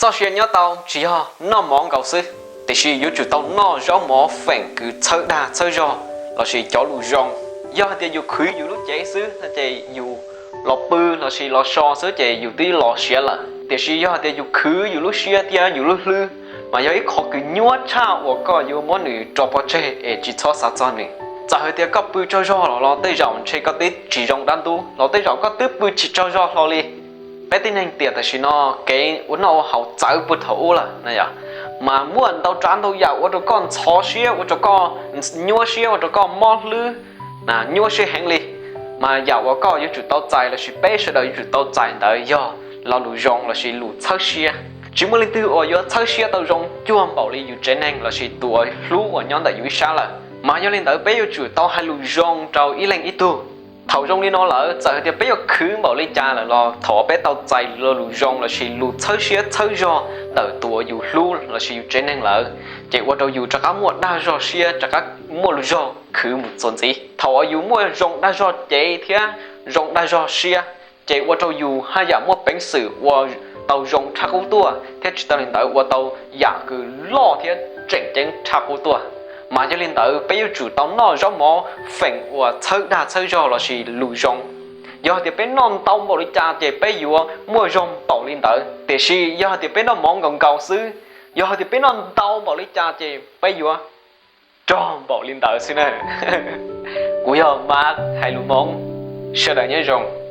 Txoj sia nyob tau tsis yog noj mov nkaus xwb, tiam sis yuav tsum tau noj zaub mov feem kws txhawb dag txhawb zog lossis cov lus zoo. Yog hais tias yus khwv yus lub cev xwb ces yus los pw lossis los so xwb ces yus twb los siav lawm. Tiam sis yog hais tias yus khwv yus lub siab thiab yus lub hlwb, mas yog ib qho kws nyuaj tshaj uas koj yuav muab nws rau pov tseg es tsis txhob xav txog nws. Txawm hais tias koj pw tsaug zog los los tej zaum ntshe koj twb tsis zoo dab ntub los tej zaum koj twb pw tsis tsaug zog hlo li. Peb tib neeg tiam tam sim no kev ua noj ua haus txawv puag thaum ub lawm na yom, mas muaj ntau tsav ntau yam ua rau koj ntxhov siab, ua rau koj nyuaj siab, ua rau koj mob hlwb, nyuaj siab heev li. Mas yam uas koj yuav tsum tau txais lossis peb sawv daws yuav tsum tau txais ntawd yog lo lus zoo lossis lus txhawb siab. Tsis muaj leej twg uas yuav txhawb siab tau zoo cuag npaum li yus tsev neeg lossis tus uas hlub uas nyob ntawm yus ib sab lawm. Mas yog li ntawd peb yuav tsum tau hais lus zoo rau ib leeg ib tug. Thaum zoo li no lawm, txawm hais tias peb yuav khwv npaum li cas lawm los thaum uas peb tau txais lo lus zoo lossis lus txhawb siab txhawb zog ntawm tus uas yus hlub lossis yus tsev neeg lawm, ces ua rau yus rov qab muaj dag zog siab, rov qab muaj lub zog khwv mus txuas ntxiv. Thaum uas yus muaj zoo dag zog cev thiab zoo dag zog siab, ces ua rau yus haj yam muaj peev xwm ua tau zoo tshaj qub tuaj thiab tsis tas li ntawd ua tau yam kws loj thiab tseem ceeb tshaj qub tuaj. Mas yog li ntawd peb yuav tsum tau noj zaub mov feem uas txhawb dag txhawb zog lossis lus zoo. Yog hais tias peb noj ntau npaum li cas ces peb yuav muaj zog npaum li ntawd, tiam sis yog hais tias peb noj mov nkaus nkaus xwb, yog hais tias peb noj ntau npaum li cas ces peb yuav rog npaum li ntawd xwb na. Kuv yog Mas hais lus Hmoob, sawv daws nyob zoo.